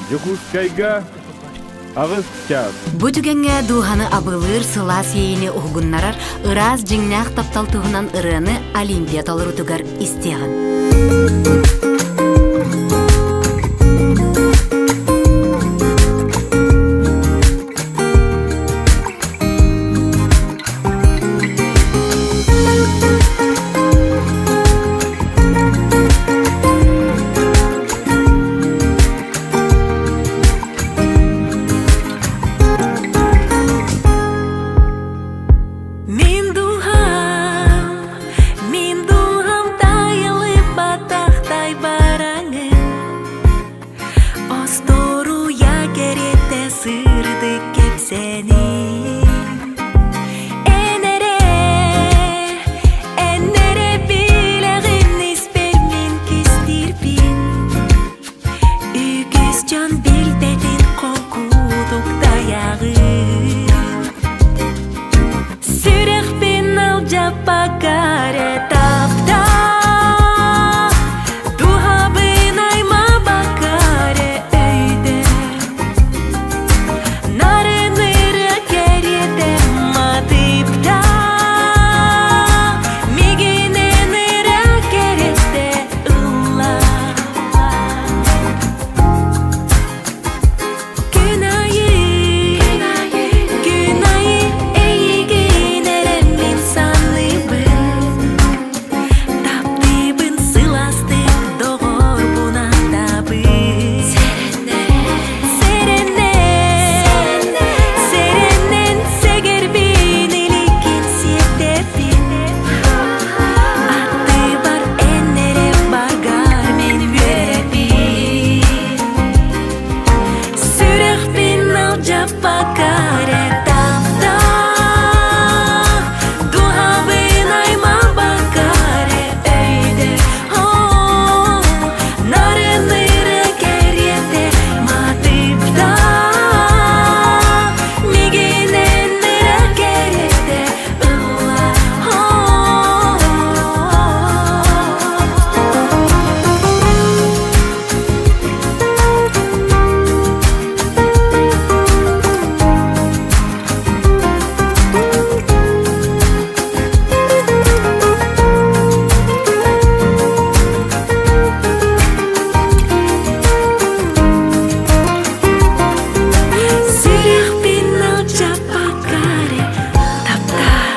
Дьокуускайга 8 чаас. Бу түгэҥҥэ дууһаны абылыыр сылаас иэйиини уһугуннарар ыраас дьиҥнээх таптал туһунан ырыаны Олимпия толоруутугар истиэҕин. Мин дууһам, мин дууһам тайылып-батахтай бараҥын, Остуоруйа кэриэтэ сырдык кэпсэниҥ. Эн эрэ, эн эрэ билэҕин испэр мин кистиирбин. Үгүс дьон билбэтин холкутук тайаҕын. Сүрэхпин алдьаппакка эрэ таптаа, Дууһабын аймаабакка эрэ өйдөө. Нарын ырыа кэриэтэ матыыптаа, Мигинэн ырыа кэриэтэ ыллаа. Күн айы, күн айы эйигин эрэ мин саныыбын. Таптыыбын сылаастык доҕорбун аттабын. Сэрэнэн, сэрэнэн сэгэрбин иликкин сиэтэбин. Аттыбар эн эрэ баргар мин үөрэбин. Сүрэхпин алдьаппакка эрэ таптаа, Дууһабын аймаабакка эрэ өйдөө. Оо, нарын ырыа кэриэтэ матыыптаа, Мигинэн ырыа кэриэтэ ыллаа. Сүрэхпин алдьаппакка эрэ таптаа,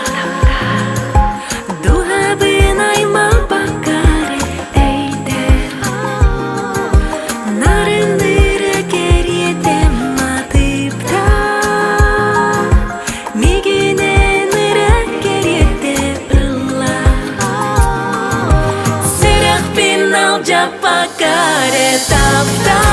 Дууһабын аймаабакка эрэ өйдөр. Нарынныыра кэриэтэ матыыптаа, Мигинэн ыра кэриэтэ ыллаа. Сүрэхпин алдьаппакка эрэ таптаа.